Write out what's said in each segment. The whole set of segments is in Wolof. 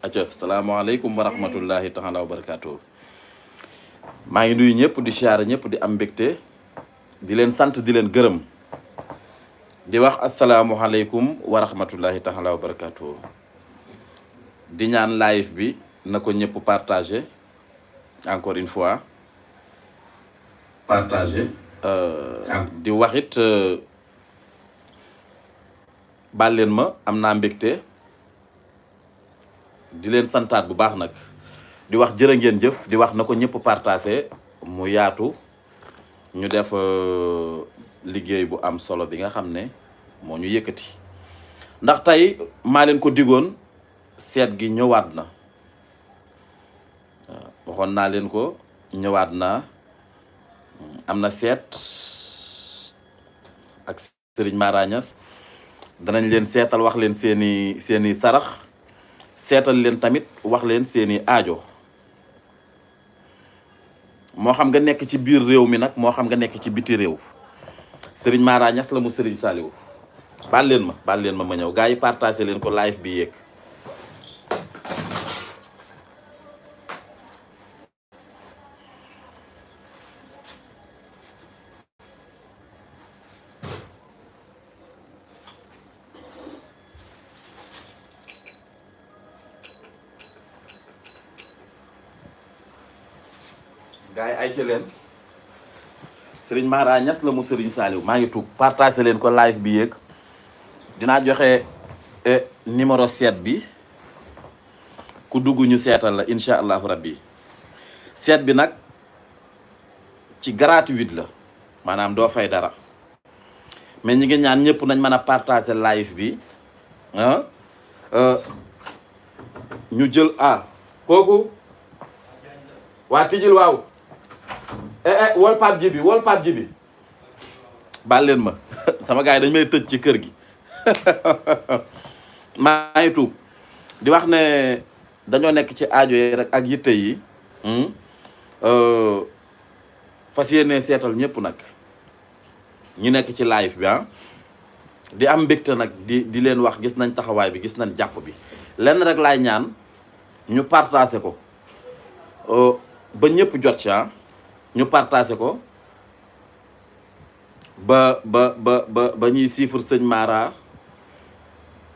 acca salaamaaleykum wa rahmatullahi taala wa barakaatu. maa ngi nuyu ñëpp di siyaare ñëpp di am mbégte di leen sant di leen gërëm di wax asalaamualeykum wa rahmatullahi taala wa barakaatu. di ñaan live bi na ko ñëpp partagé encore une fois partagé di waxit baal leen ma am naa mbégte di leen santaat bu baax nag di wax jërë ngeen jëf di wax na ko ñëpp partagé mu yaatu ñu def liggéey bu am solo bi nga xam ne moo ñu yëkkati ndax tey maa leen ko digoon seet gi ñëwaat na waxoon naa leen ko ñëwaat na am na seet ak Serigne Mara Niass danañ leen seetal wax leen seeni sarax seetal leen tamit wax leen seeni aajo moo xam nga nekk ci biir réew mi nag moo xam nga nekk ci biti réew Serigne Mara Niass la mu Serigne Saliou baal leen ma ñëw gars yi partagé leen ko live bi yéeg gaay ay ci leen Serigne Mara Niass la mu Serigne Saliou maa ngi tuub partagé leen ko live bi yéeg dinaa joxe numéro seet bi ku dugg ñu seetal la incha allahu rabbi seet bi nag ci gratuit la maanaam doo fay dara mais ñi ngi ñaan ñëpp nañ mën a partagé live bi ñu jël kooku waa tijjil waaw wol Pape Djibi baal leen ma sama gars yi dañ may tëj ci kër gi maa ngi tuub di wax ne dañoo nekk ci aajo yi rek ak yitte yi fas yéene seetal ñëpp nag ñi nekk ci live bi di am mbégte nag di leen wax gis nañ taxawaay bi gis nañ jàpp bi lenn rek laay ñaan ñu partagé ko ba ñëpp jot ci ñu partagé ko ba ñuy siifur sëñ Mara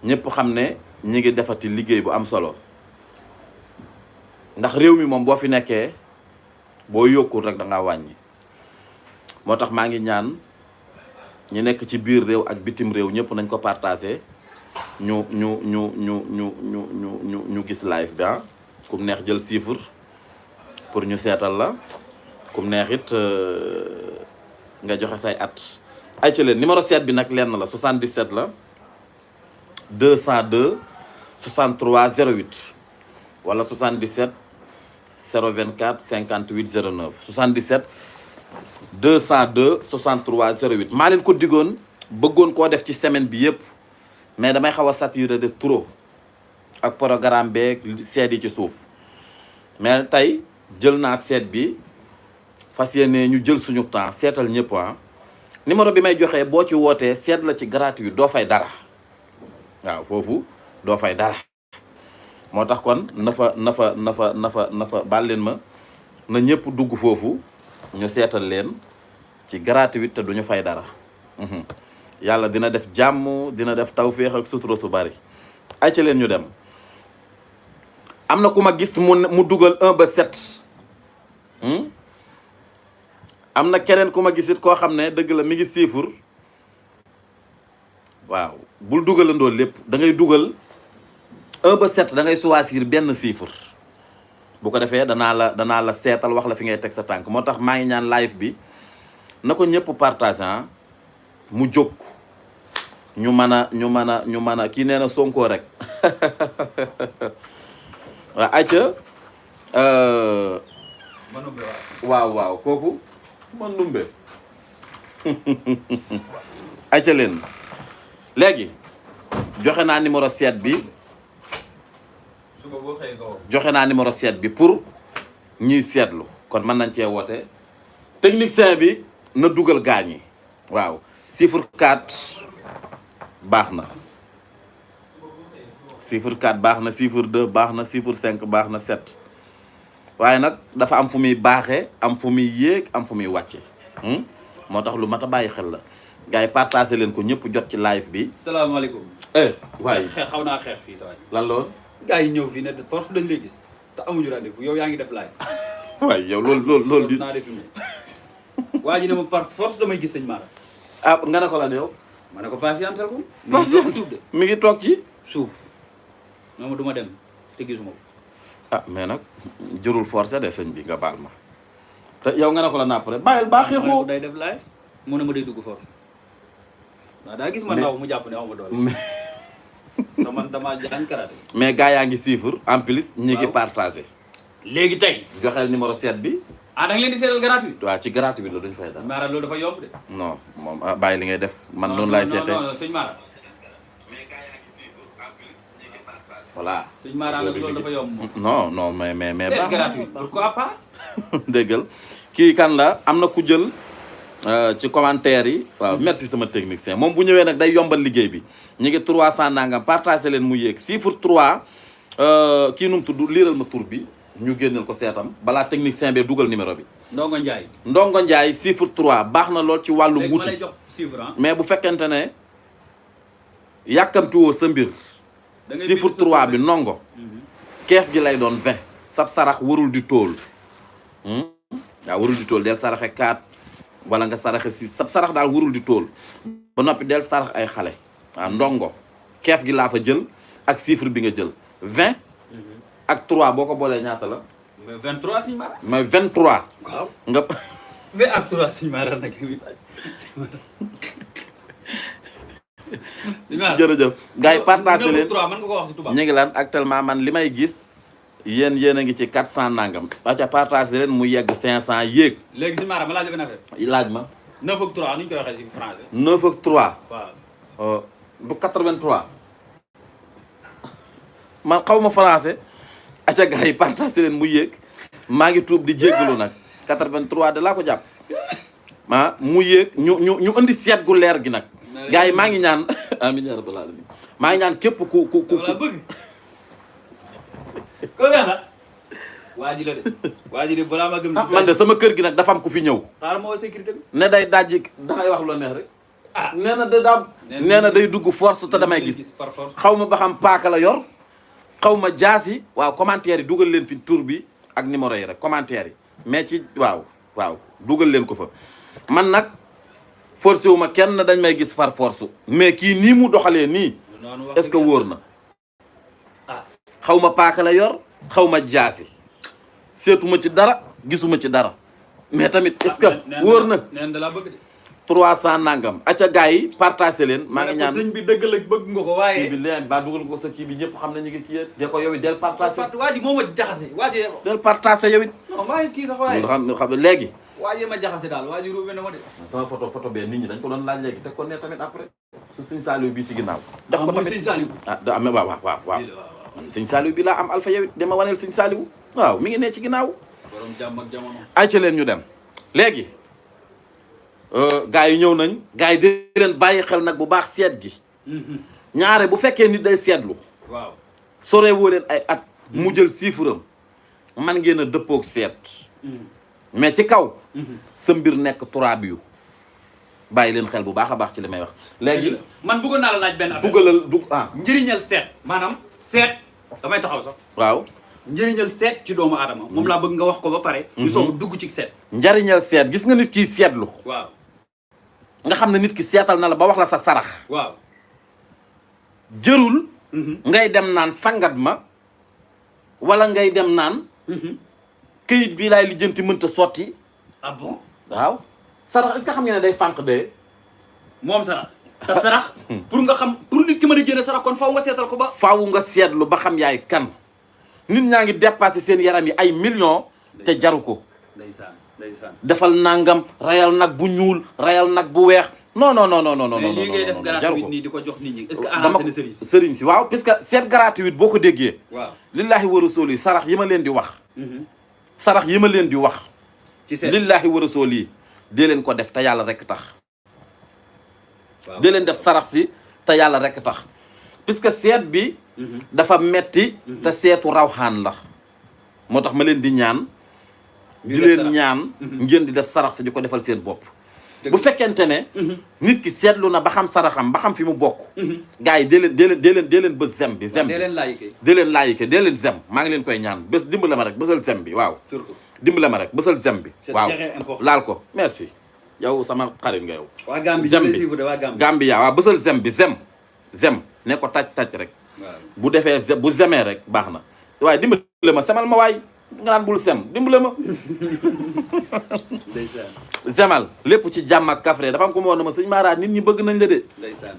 ñëpp xam ne ñi ngi defati liggéey bu am solo ndax réew mi moom boo fi nekkee boo yokkul rek da ngaa wàññi moo tax maa ngi ñaan ñu nekk ci biir réew ak bitim réew ñëpp nañ ko partagé ñu gis live bi kum neex jël siifur pour ñu seetal la kum neex it nga joxe say at ay ci leen numéro seet bi nag lenn la 77 la 202 63 08 wala 77 024 58 09 77 202 63 08 maa leen ko digoon bëggoon koo def ci semaine bi yëpp mais damay xaw a saturé de trop ak programme beeg seet yi ci suuf mais tey jël naa seet bi fas yéene ñu jël suñu temps seetal ñëpp numéro bi may joxee boo ci wootee seet la ci gratuit doo fay dara waaw foofu doo fay dara moo tax kon na fa baal leen ma na ñëpp dugg foofu ñu seetal leen ci gratuit te duñu fay dara yàlla dina def jàmm dina def tawféex ak sutura su bari ay ca leen ñu dem am na ku ma gis mu dugal 1 ba 7 am na keneen ku ma gisit koo xam ne dëgg la mi ngi siifur waaw bul dugalandoo lépp da ngay dugal 1 ba 7 da ngay choisir benn chiffre bu ko defee danaa la seetal wax la fi ngay teg sa tànk moo tax maa ngi ñaan live bi na ko ñëpp partage mu jóg ñu mën a kii nee na Sonko rek waaw ayca waaw kooku man numbe ayca leen léegi joxe naa numéro 7 bi joxe naa numéro 7 bi pour ñiy seetlu kon mën nañ cee woote technicien bi na dugal gaañ yi waaw chiffre 4 baax na chiffre 4 baax na chiffre 2 baax na chiffre 5 baax na 7 waaye nag dafa am fu muy baaxee am fu muy yéeg am fu muy wàcce moo tax lu mat a bàyyi xel la gars yi partagé leen ko ñëpp jot ci live bi. salaamaaleykum. waaye xaw naa xeex fii sa waay. lan la woon. gars yi ñëw fii ne de force dañ lay gis te amuñu rendez-vous yow yaa ngi def live. waaye yow loolu di naa def waa ji ne ma par force damay gis sëñ Mara. ah nga ne ko lan yow. ma ne ko patiental ko. mi ngi toog ci suuf. non ma du ma dem te gisuma ko. ah mais nag jërul forcé de sëñ bi nga baal ma te yow nga ne ko la napp rek bàyyil baa xeexoo day def live mu ne ma day dugg force. waaw daa gis ma ndaw mu jàpp ne aw ma doole. te man damaa jàng karaté. mais gars yaa ngi suivre en plus ñi ngi partagé. léegi tey. joxeel numéro 7 bi. ah da nga leen di seetal gratuit. waaw ci gratuit la duñ fay dara. Mara loolu dafa yomb de. non moom bàyyi li ngay def man noonu laay seetee. non sëñ Mara. voilà. sëñ Mara nag loolu dafa yomb moom. non mais c'est gratuit pourquoi pas. déggal kii kan la am na ku jël ci commentaire yi. waaw merci sama technicien moom bu ñëwee nag day yombal liggéey bi ñu ngi 300 nangam partagé leen mu yéeg chiffre 3 kii nu mu tudd liiral ma tur bi ñu génneel ko seetam balaa technicien bee dugal numéro bi. Ndongo Ndiaye. Ndongo Ndiaye chiffre 3 baax na lool ci wàllu léegi ma wuti lay jox chiffre mais bu fekkente ne yàkkamtiwoo sa mbir. chiffre 3 bi ndongo. keef gi lay doon 20. sab sarax warul di tool. waaw warul di tool del saraxe 4 wala nga saraxe 6 sab sarax daal warul di tool ba noppi del sarax ay xale. waaw ndongo keef gi laa fa jël ak chiffre bi nga jël 20. ak 3 boo ko boolee ñaata la. mais 23 sëñ Mara. mais 23. waaw nga. 20 ak 3 sëñ Mara nag. jërëjëf gars yi partagé leen 3 mën nga ko wax si tubaab. ñu ngi lan actuellement man li may gis yéen a ngi ci 400 nangam. wàcca partagé leen mu yegg 500 yéeg. léegi sëñ Mara ma laaj benn affaire. laaj ma. 9 ak 3 nu ñu koy waxee si français. 9 ak 3. waaw. bu 83. man xaw ma français. acca gars yi partagé leen mu yéeg. maa ngi tuub di jéggalu nag 83 de laa ko jàpp. mu yéeg ñu indi seet gu leer gi nag. gars yi maa ngi ñaan amiin yaa rabbal aalamiin maa ngi ñaan képp ku bëgg. ko gana waa ji la de. waa ji de balaa ma gëm. man de sama kër gi nag dafa am ku fi ñëw. xaaral ma woo sécurité bi. ne day dajji dangay wax lu neex rek. nee na da daam nee na day dugg force te damay gis. xaw ma ba xam paaka la yor. xaw ma jaas yi. waaw commentaire yi dugal leen fi tur bi ak numéro yi rek commentaire yi mais ci waaw dugal leen ko fa man nag. forcé wu ma kenn dañ may gis far force mais kii nii mu doxalee nii est-ce que wóor na xaw ma paaka la yor xaw ma jaasi seetuma ci dara gisuma ci dara mais tamit est-ce que wóor na 300 nangam acca gars yi partagé leen maa ngi ñaan sëñ bi dëgg la bëgg nga ko waaye kii bi leen ba dugal ko sa kii bi ñëpp xam nañu ngi kii de ko yow it del partagé waa ji moo ma jaxase waa ji del partagé yow it non maa ngi kii sax waaye xam léegi waa ji ma jaxase daal waa ji ruube na ma de sama photo bee nit ñi dañ ko doon laaj léegi teg ko ne tamit après su sëñ Saliou bii si ginnaaw def ko tamit sëñ Saliou da am waaw man sëñ Saliou bi laa am alpha yow it dama waneel sëñ Saliou waaw mi ngi ne ci ginnaaw borom jàmm ak jamono ay ca leen ñu dem léegi gars yi ñëw nañ gars yi di leen bàyyi xel nag bu baax seet gi ñaare bu fekkee nit day seetlu waaw sore woo leen ay at mu jël chiffre am man ngeen a dëppoog seet mais ci kaw sa mbir nekk turaab yu bàyyi leen xel bu baax a baax ci li may wax léegi man bëggoon naa la laaj benn affaire dugalal njëriñal seet maanaam seet damay taxaw sax waaw njëriñal seet ci doomu aadama moom laa bëgg nga wax ko ba pare ñu soog dugg ci seet njëriñal seet gis nga nit kiy seetlu waaw nga xam ne nit ki seetal na la ba wax la sa sarax waaw jërul ngay dem naan sangat ma wala ngay dem naan këyit bii laay lijjanti mënta sotti ah bon waaw sarax est-ce que xam nga ne day fànq de moom sarax te sarax pour nga xam pour nit ki mën a génne sarax kon faaw nga seetal ko ba faaw nga seetlu ba xam yaay kan nit ñaa ngi dépassé seen yaram yi ay millions te jaru ko ndeysaan defal nangam rayal nag bu ñuul rayal nag bu weex non mais lii ngay def gratuit nii di ko jox nit ñi est-ce que arrangé na sëriñ si waaw puisque seet gratuit boo ko déggee waaw lillahi wa rasuli sarax yi ma leen di wax sarax yi ma leen di wax ci seet lillahi wa rasuli dee leen ko def te yàlla rek tax dee leen def sarax si te yàlla rek tax puisque seet bi dafa metti te seetu rawxaan la moo tax ma leen di ñaan di leen ñaan ngeen di def sarax si di ko defal seen bopp bu fekkente ne nit ki seetlu na ba xam saraxam ba xam fi mu bokk gars yi dee leen bës zem bi zem bi dee leen laayike dee leen zem maa ngi leen koy ñaan bés dimbale ma rek bësal zem bi waaw dimbale ma rek bësal zem bi waaw laal ko merci yow sama xarit nga yow zem bi Gambia waaw bësal zem bi zem ne ko taj rek bu defee bu zemee rek baax na waaye dimbale ma semal ma waay nga naan bul sem dimbale ma zemal lépp ci jàmm ak kafre dafa am ko ma woon na ma sëñ Mara nit ñi bëgg nañ la de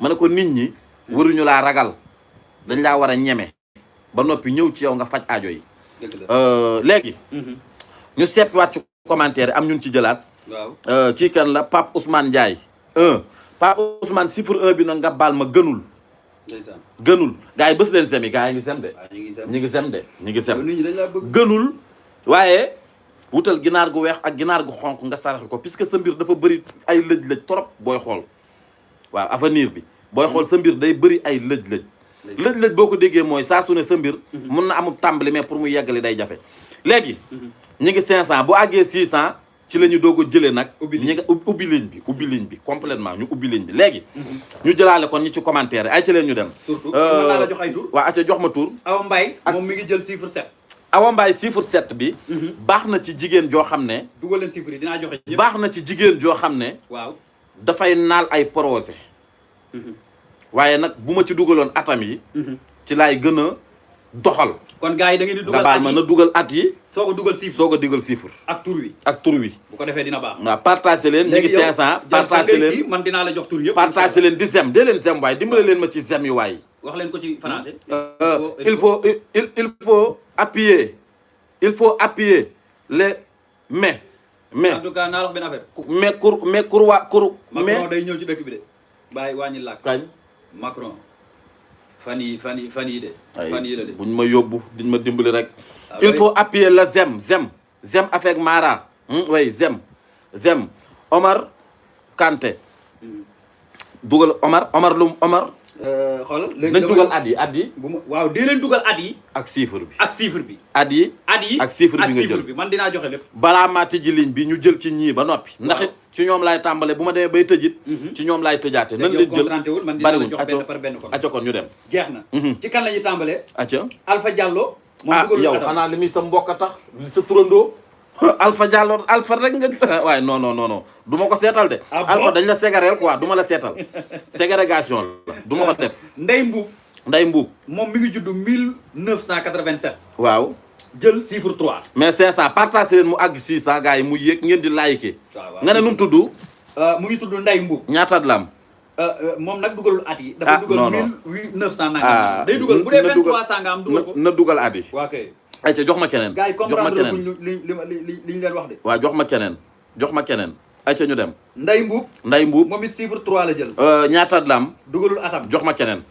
ma ne ko nit ñi waruñu laa ragal dañ laa war a ñeme ba noppi ñëw ci yow nga faj aajo yi léegi ñu seetluwaat ci commentaire am ñun ci jëlaat kii kan la Pape Ousmane Ndiaye Pape Ousmane chiffre 1 bi nag nga baal ma gënul gars yi bës leen sem yi gars yi ngi sem de ñi ngi sem gënul waaye wutal ginaar gu weex ak ginaar gu xonq nga saraxe ko puisque sa mbir dafa bëri ay lëj-lëj trop booy xool waaw avenir bi booy xool sa mbir day bëri ay lëj-lëj boo ko déggee mooy saa su ne sa mbir mun na amul tàmbali mais pour mu yeggali day jafe léegi ñi ngi 500 bu àggee 600 ci la ñu doog a jëlee nag ñi nga ubbi ligne bi complètement ñu ubbi ligne bi léegi ñu jëlaale kon ñi ci commentaire ay ci leen ñu dem surtout mën naa la jox ay tur waaw acca jox ma tur Awa Mbaye moom mi ngi jël chiffre 7 Awa Mbaye chiffre 7 bi baax na ci jigéen joo xam ne dugal leen chiffre yi dinaa joxe ñëpp baax na ci jigéen joo xam ne waaw dafay naal ay projet waaye nag bu ma ci dugaloon atam yi ci laay gën a doxal kon gars yi da ngeen di dugal nga baal ma na dugal at yi soo ko dugal chiffre ak tur wi bu ko defee dina baax waaw partagé leen ñu ngi 500 partagé leen man dinaa la jox tur yëpp partagé leen di zem dee leen zem waaye dimbale leen ma ci zem yi waay wax leen ko ci français il faut appuyer les mais en tout cas naa wax benn affaire mais Macron day ñëw ci dëkk bi de bàyyi wàññi làkk kañ Macron fan yi de fan yi la de buñ ma yóbbu diñ ma dimbali rek il faut appuyer la zem avec Mara oui zem Omar Kanté dugal Omar lum xoolal léegi nañ dugal at yi waaw dee leen dugal at yi ak chiffre bi at yi ak chiffre bi nga jël man dinaa joxe lépp balaa maa tëji ligne bi ñu jël ci ñii ba noppi ndax it ci ñoom laay tàmbale bu ma demee bay tëjit ci ñoom laay tëjaate nan leen jël bariwul acca kon ñu dem jeex na ci kan la ñu tàmbalee acca Alpha Diallo moom yow xanaa li muy sa mbokk a tax sa turandoo Alpha Diallo Alpha rek nga waaye non du ma ko seetal de Alpha dañ la ségareel quoi du ma la seetal ségrégation la du ma ko def Ndey Mbuub moom mi ngi judd 1987 waaw jël chiffre 3 mais 500 partagé leen mu àgg 600 gars yi mu yéeg ngeen di like nga ne nu mu tudd mu ngi tudd Ndey Mbuub ñaata at la am moom nag dugalul at yi dafa dugal 1900 nangam day dugal bu dee 2300 nga am dugal ko na dugal at yi waa kay ayca jox ma keneen gars yi comprendre li ñu leen wax de waaw jox ma keneen ayca ñu dem Ndey Mbuub moom it chiffre 3 la jël ñaata at la am dugalul atam jox ma keneen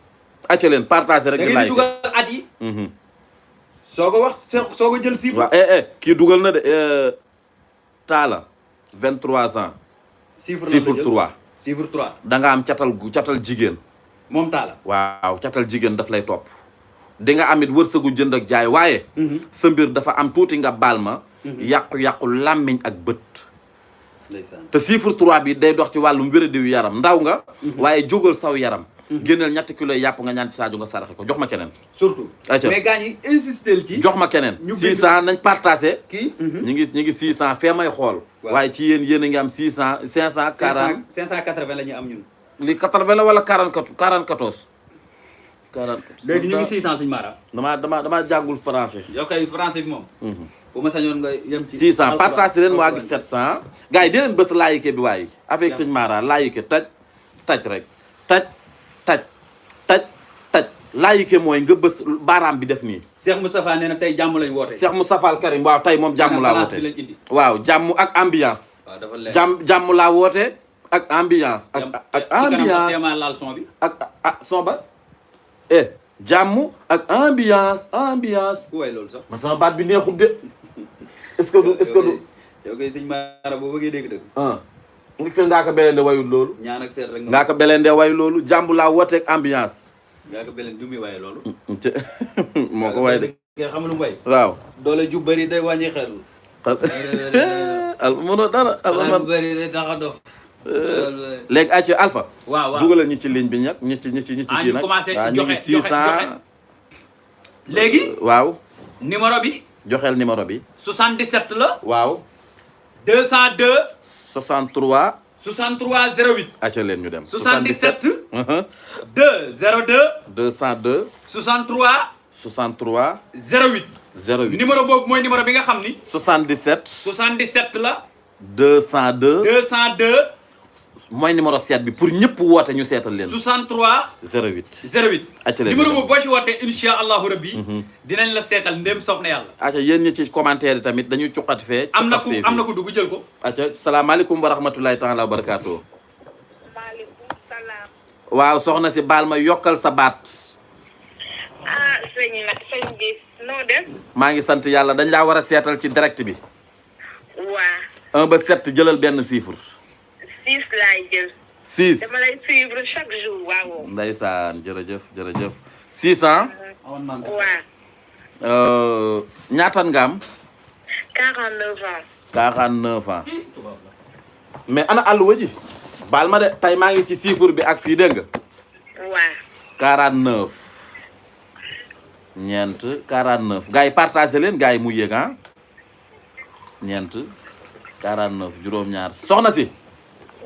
ayca leen partagé rek da ngeen di dugal at yi soo ko jël chiffre waaw kii dugal na de Talla 23 ans chiffre 3 da nga am catal jigéen moom Talla waaw catal jigéen daf lay topp di nga amit wërsëgu jënd ak jaay waaye sa mbir dafa am tuuti nga baal ma yàqu-yàqu làmmiñ ak bët te chiffre 3 bi day dox ci wàllum wéradiwu yaram ndaw nga waaye jógal saw yaram génneel ñetti kilo yàpp nga ñaan ci Sadio nga saraxe ko jox ma keneen surtout mais gars ñi insistel ci jox ma keneen 600 nañ partagé kii ñi ngi 600 fee may xool waaye ci yéen a ngi am 600 540 580 la ñu am ñun li 80 la wala 44 léegi ñu ngi 600 suñu maaraam damaa jàngul français yow kay français bi moom bu ma sañoon nga yem ci 600 partagé leen mu àgg 700 gars yi di leen bës laayike bi waaye avec sëñ Mara laayike taj rek taj laayike mooy nga bës baaraam bi def nii Cheikh Moustapha nee na tey jàmm lañ woote Cheikh Moustapha Al Karim waaw tey moom jàmm laa woote waaw jàmm ak ambiance jàmm laa woote ak ambiance ak ambiance laal son bi ak son ba jàmm ak ambiance ku way loolu sax man sama baat bi neexul de est-ce que du yow kay sëñ Mara boo bëggee dégg ngi ngaa ko belende wayul loolu ñaan ak seet rek ngaa ko belende wayu loolu jàmm laa woote ak ambiance yaa ko beleen du muy waaye loolu. moo ko waay de. nga xam lu mbay. waaw. doole ju bëri day wàññi xel. al mënoo dara. xel bu bëri day tax a dof. léegi ayca Alpha. waaw dugalal ñi ci ligne bi ñag ñi ci kii nag. commencé ñu ngi 600. léegi. waaw. numéro bi. joxeel numéro bi. 77 la. waaw. 202. 63. 63 08. ayca leen ñu dem. 77. 202. 202. 63. 63. 08. 08 numéro boobu mooy numéro bi nga xam ni. 77. 77 la. 202. 202. mooy numéro 7 bi pour ñëpp woote ñu seetal leen. 63. 08. 08. acca leen numéro boobu boo ci wootee incha allahu rabbi. dinañ la seetal ndéem soob na yàlla. acca yéen ñi ci commentaire yi tamit dañuy cuqati fee. am na ku dugg jël ko. acca salaamaaleykum wa rahmatulahi taala wa barakaatu. maaleykum salaam. waaw soxna si baal ma yokkal sa baat. ah sëñ bi noo def. maa ngi sant yàlla dañ laa war a seetal ci direct bi. waa. 1 ba 7 jëlal benn chiffre. 6 laay jël. 6 dama lay suivre chaque jour waaw. ndeysaan jërëjëf jërëjëf. 600. waa. ñaatan nga am. 49 ans. 49 ans. mais ana àlluwa ji. baal ma de tey maa ngi ci chiffre bi ak fii dégg nga. waa. 49. ñeent 49 gars yi partagé leen gars yi mu yéeg ah. ñeent 49 juróom-ñaar soxna si.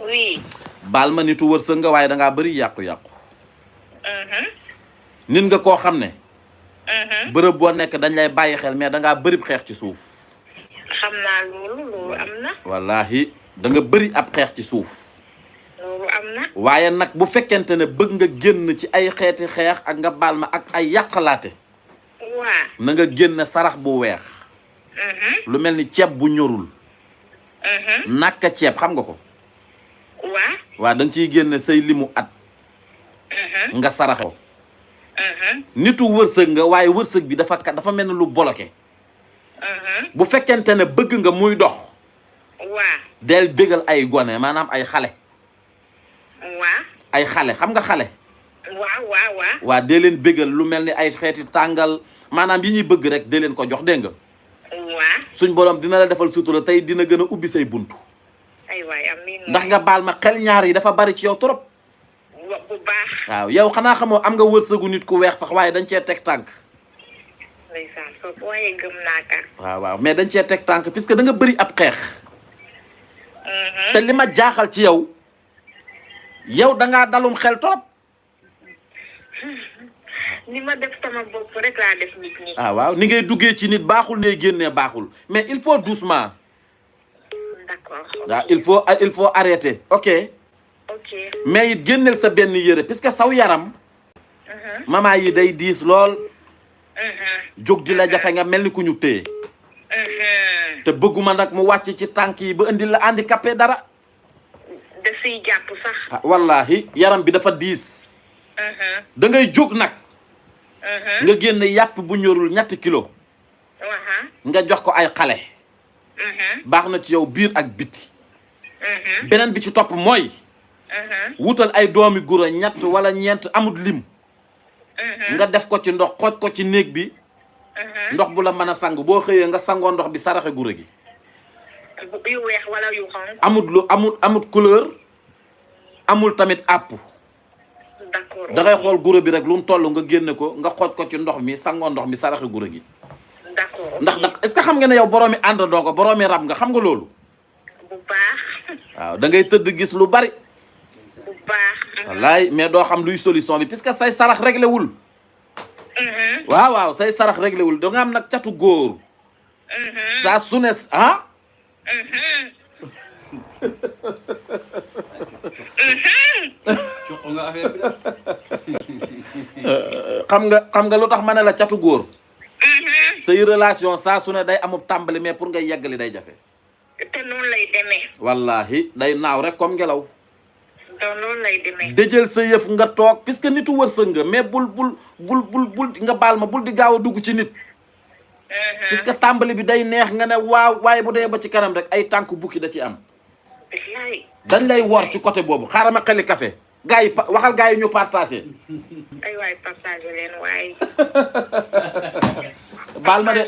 oui. baal ma nitu wërsëg nga waaye da ngaa bëri yàqu-yàqu. nit nga koo xam ne. bërëb boo nekk dañ lay bàyyi xel mais da ngaa bëri xeex ci suuf. xam naa loolu am na. wallaahi da nga bëri ab xeex ci suuf. loolu am na. waaye nag bu fekkente ne bëgg nga génn ci ay xeeti xeex ak nga baal ma ak ay yàqalaate. waa. na nga génn sarax bu weex. lu mel ni ceeb bu ñorul. nakka ceeb xam nga ko. waa. waa da nga ciy génne say limu at. nga sarax ko. nitu wërsëg nga waaye wërsëg bi dafa mel ni lu bloqué. bu fekkente ne bëgg nga muy dox. waa. del bégal ay gone maanaam ay xale. waa. ay xale xam nga xale. waa. waa dee leen bégal lu mel ni ay xeeti tàngal maanaam yi ñuy bëgg rek dee leen ko jox dégg nga. waa. suñ borom dina la defal sutura tey dina gën a ubbi say buntu. ay waay amiin. ndax nga baal ma xel ñaar yi dafa bari ci yow trop. bu baax. waaw yow xanaa xamoo am nga wërsëgu nit ku weex sax waaye dañ cee teg tànk. ndeysaan foofu waaye gëm naa ka. waaw mais dañ cee teg tànk puisque da nga bëri ab xeex. te li ma jaaxal ci yow da ngaa dalum xel trop. ni ma def sama bopp rek laa def nit ñi. ah waaw ni ngay duggee ci nit baaxul ne génnee baaxul mais il faut doucement. d'accord. waaw il faut arrêter ok. ok. mais it génneel sa benn yére puisque saw yaram. mama yi day diis lool. jóg di la jafe nga mel ni ku ñu téye. te bëgguma nag mu wàcc ci tànk yi ba indi la handicapé dara. da siy jàpp sax. ah wallahi yaram bi dafa diis. da ngay jóg nag. nga génne yàpp bu ñorul ñetti kilo. nga jox ko ay xale. baax na ci yow biir ak biti. beneen bi ci topp mooy. wutal ay doomi guro ñett wala ñeent amut lim. nga def ko ci ndox xooj ko ci néeg bi. ndox bu la mën a sang boo xëyee nga sangoo ndox bi saraxe guro gi. yu weex wala yu xonq. amut couleur. amul tamit àpp. d'accord. da ngay xool guro bi rek lu mu toll nga génne ko nga xooj ko ci ndox mi sangoo ndox mi saraxe guro gi. d'accord. ndax est-ce que xam nga ne yow boroomi àndandoo ko boroomi rab nga xam nga loolu. bu baax. waaw da ngay tëdd gis lu bari. bu baax. wallaay mais doo xam luy solution bi puisque say sarax réglé wul. waaw say sarax réglé wul da nga am nag catu góor. saa su ne ah. joxo nga affaire bi xam nga lu tax ma ne la catu góor. say relation saa su ne day amub tàmbali mais pour nga yeggali day jafe. te noonu lay demee. wallahi day naaw rek comme ngelaw. te noonu lay demee. dëjël sa yëf nga toog puisque nitu wërsëg nga mais bul nga baal ma bul di gaaw a dugg ci nit. puisque tàmbali bi day neex nga ne waaw waaye bu dee ba ci kanam rek ay tànk bukki da ci am. dañ lay wor ci côté boobu xaaral ma xeli café gars yi waxal gars yi ñu partagé. ay waay partagé leen waaye. baal ma de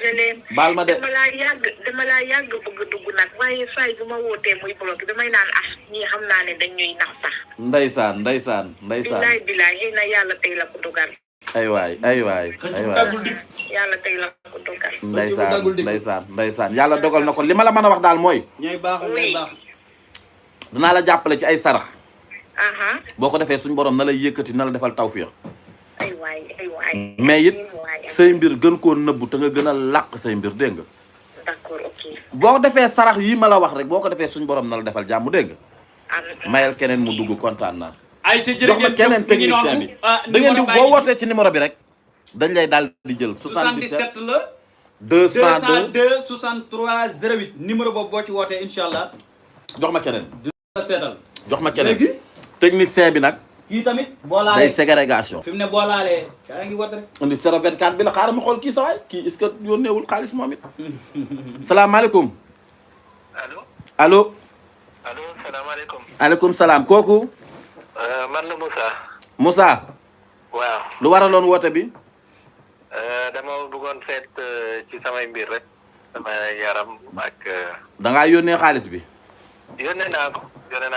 baal ma de. dama laa yàgg bëgg dugg nag waaye saa bu ma wootee muy bloqué damay naan ñii xam naa ne dañ ñuy nax sax. ndeysaan. bilaay xëy na yàlla tey la ko dogal. ay waay. yàlla tey la ko dogal. ndeysaan yàlla dogal na ko li ma la mën a wax daal mooy. ñooy baax ñooy baax. danaa la jàppale ci ay sarax. aha boo ko defee suñu borom na lay yëkkati na la defal tawfiix. ay waay. mais it say mbir gën koo nëbbu te nga gën a làq say mbir dégg nga. d'accord ok. boo defee sarax yi ma la wax rek boo ko defee suñu borom na la defal jàmm dégg nga. mayal keneen mu dugg kontaan naa. ay ca jox ma keneen technicien bi da ngeen di boo wootee ci numéro bi rek. dañ lay daal di jël 77 la. 202 63 08 numéro boobu boo ci wootee incha allah. jox ma keneen. dina seetal. jox ma keneen léegi. technicien bi nag. kii tamit boo laalee day ségrégation. fi mu ne boo laalee. yaa ngi woote rek. indi 024 bi la xaaral ma xool kii sa waay kii est-ce que yónneewul xaalis moom it. salaamaaleykum. allo. salaamaaleykum. aleykum salaam kooku. man la Moussa. Moussa. waaw. lu waraloon woote bi. dama bëggoon seet ci samay mbir rek. sama yaram ak. da ngaa yónnee xaalis bi. yónnee naa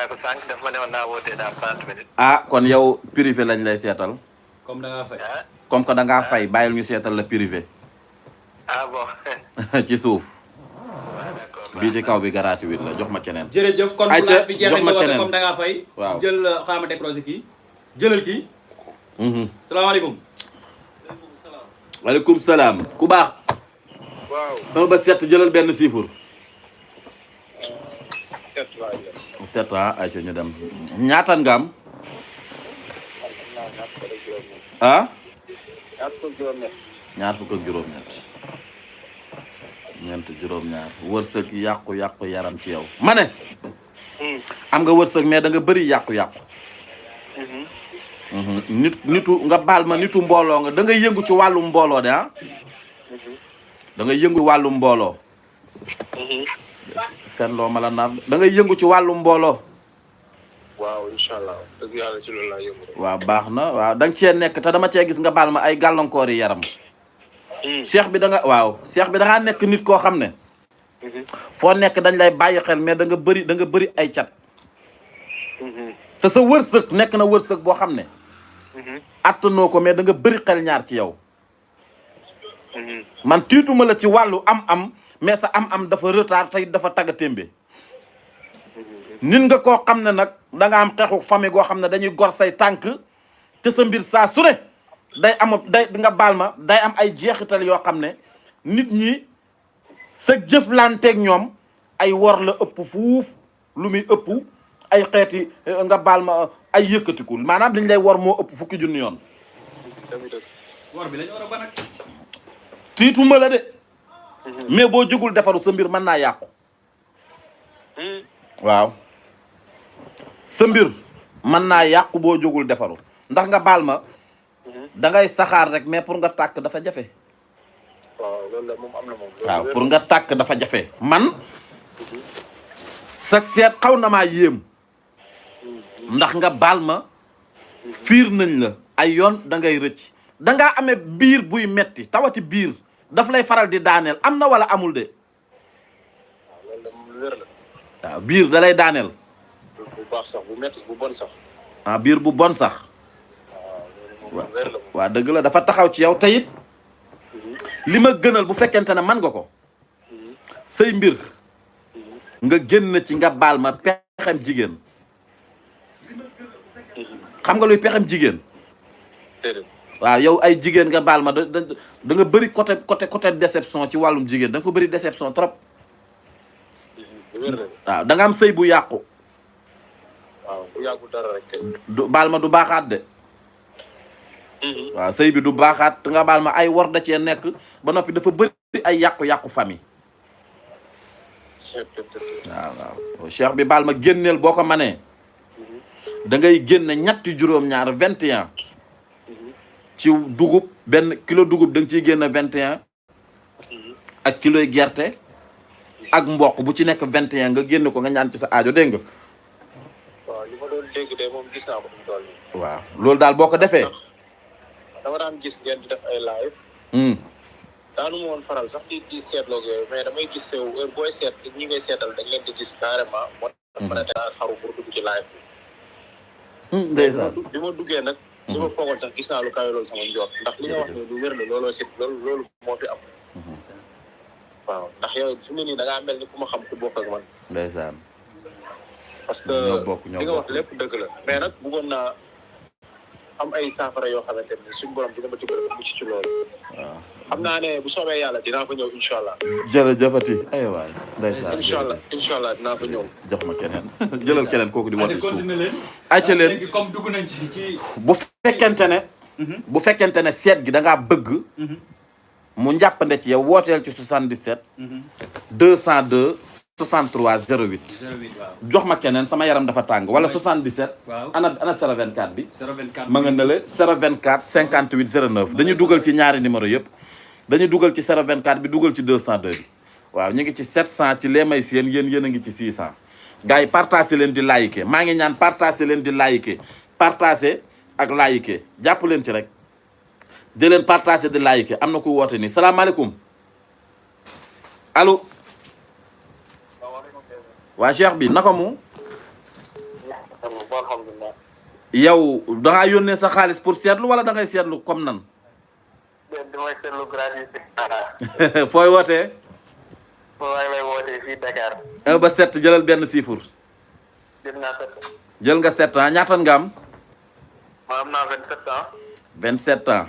ko sànq daf ma ne woon naa wootee dans 30 minutes. ah kon yow privé lañ lay seetal. comme da ngaa fay. comme que da ngaa fay bàyyil ñu seetal la privé. ah bon. ci suuf. d'accord bii ci kaw bi gratuit la jox ma keneen. jërëjëf kon ayca laaj bi jeex jox ma nañu woote keneen. comme da ngaa fay. waaw jël xaaral ma décroché kii. jëlal kii. salaamaaleykum. waaleykum salaam ku baax. waaw. dama ba set jëlal benn siifur. 7 waay. 7 ah ayca ñu dem ñaataan nga am. ah. ñaar fukk ak juróom-ñett. ñeent juróom-ñaar wërsëg yàqu yaram ci yow. ma ne. am nga wërsëg mais da nga bëri yàqu-yàqu. nitu nga baal ma nitu mbooloo nga da nga yëngu ci wàllum mbooloo de ah. da nga yëngu wàllum mbooloo. fen loo ma la nar da ngay yëngu ci wàllum mbooloo. waaw incha allah dëgg yàlla ci loolu laa yëngu. waaw baax na waaw da nga cee nekk te dama cee gis nga baal ma ay gàllankoor yi yaram. cheikh bi da ngaa nekk nit koo xam ne. foo nekk dañ lay bàyyi xel mais da nga bëri ay cat. te sa wërsëg nekk na wërsëg boo xam ne. attanoo ko mais da nga bëri xel ñaar ci yow. man tiituma la ci wàllu am-am mais sa am-am dafa retard tey dafa tagga témbe. nit nga koo xam ne nag da nga am xeexu famille goo xam ne dañuy gor say tànk te sa mbir saa su ne day nga baal ma day am ay jeexital yoo xam ne nit ñi sa jëflanteeg ñoom ay wor la ëpp fuuf lu muy ëpp ay xeeti nga baal ma ay yëkkatiku maanaam liñ lay wor moo ëpp fukki junni yoon. war bi lañu war a ba nag. tiituma la de. mais boo jógul defaru sa mbir mën naa yàqu. waaw sa mbir mën naa yàqu boo jógul defaru ndax nga baal ma da ngay saxaar rek mais pour nga tàkk dafa jafe. waaw loolu la moom am na moom. waaw pour nga tàkk dafa jafe man sa seet xaw na maa yéem ndax nga baal ma fiir nañ la ay yoon da ngay rëcc da ngaa amee biir buy metti tawati biir daf lay faral di daaneel am na wala amul de. loolu la moom lu wér la. waaw biir da lay daaneel. bu baax sax bu métti bu bon sax. ah biir bu bon sax. waaw loolu moom lu wér la moom. waaw dëgg la dafa taxaw ci yow teyit li ma gënal bu fekkente ne man nga ko say mbir nga génn ci nga baal ma pexem jigéen xam nga luy pexem jigéen. waaw yow ay jigéen nga baal ma da nga bëri côté déception ci wàllum jigéen da nga ko bëri déception trop. waaw da nga am sëy bu yàqu. waaw bu yàqu dara rek. du baal ma du baaxaat de. waaw sëy bi du baaxaat nga baal ma ay wor da cee nekk ba noppi dafa bëri ay yàqu-yàqu famille. waaw cheikh bi baal ma génneel boo ko manee da ngay génne ñetti juróom-ñaar 21 ci dugub benn kilo dugub da nga ciy génne 21 ak kiloy gerte ak mboq bu ci nekk 21 nga génne ko nga ñaan ci sa aajo dégg nga. waaw li ma doon dégg léegi de moom gis naa ko fi mu toll nii. waaw loolu daal boo ko defee. dama daan gis ngeen di def ay live. daanu ma woon faral sax di seetloo ak yooyu mais damay gis heure booy seet ñi ngay seetal dañ leen di gis carrément. moo tax ma ne daa xaru pour dugg ci live bi. ndeysaan bi ma duggee nag. li ma foogoon sax gis naa lu kawe loolu sama njoot ndax li nga wax ne lu wér la looloo ci loolu moo fi am. waaw ndax yow fi mu ne nii da ngaa mel ni ku ma xam ku bokk ak man. ndeysaan. parce que li nga wax lépp dëgg la mais nag bëggoon naa am ay saafara yoo xamante ni suñu borom dina ma dimbali ba mucc ci loolu. waaw xam naa ne bu soobee yàlla dinaa fa ñëw incha allah. jërëjëfati ay waay ndeysaan. incha allah dinaa fa ñëw. jox ma keneen jëlal keneen kooku di woote suuf. ayca leen léegi comme dugg nañ ci. bu fekkente ne seet gi da ngaa bëgg. mu njàppande ci yow wooteel ci 77. 202 63 08. 08 waaw. jox ma keneen sama yaram dafa tàng wala 77. waaw ana 024 bi. 024 ma nga nële 024 58 09 dañu dugal ci ñaari numéro yëpp. dañu dugal ci 024 bi dugal ci 202 bi. waaw ñu ngi ci 700 ci les may seen yéen a ngi ci 600. gars yi partagé leen di liker maa ngi ñaan partagé leen di liker partagé ak liker jàpp leen ci rek. di leen partagé di liker am na ku woote nii salaamaaleykum allo. waa Cheikh bi naka mu. alhamdulilah. yow da ngaa yónnee sa xaalis pour seetlu wala da ngay seetlu comme nan. damay seetlu gratuit. fooy wootee. maa ngi lay wootee fii Dakar. 1 ba 7 jëlal benn chiffre. jël naa 7. jël nga 7 ans ñaata nga am. ma am naa 27 ans. 27 ans.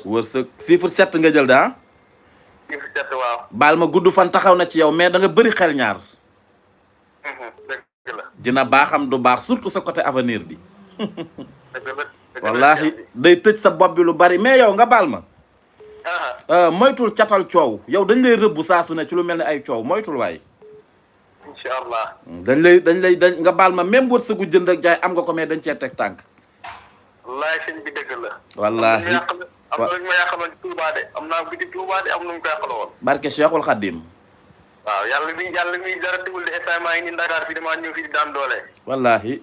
wërsëg chiffre 7 nga jël daa. chiffre 7 waaw. baal ma gudd fan taxaw na ci yow mais da nga bëri xel ñaar. dëgg la. dina baaxam du baax surtout sa côté avenir bi. dëgg la. wallahi day tëj sa bopp bi lu bari mais yow nga baal ma. moytul catal coow yow dañ lay rëbbu saa su ne ci lu mel ne ay coow moytul waay. incha allah. dañ nga baal ma même wërsëgu jënd ak jaay am nga ko mais dañ cee teg tànk. wallahi sëñ bi dëgg la. wallahi am na lu ma yàqaloon ci Touba de am naa biti Touba de am na mu ko yàqaloon. barke Cheikhul Khadim. waaw yàlla mi dara digul de instant maa ngi nii Dakar fii damaa ñëw fii di daan doole. wallahi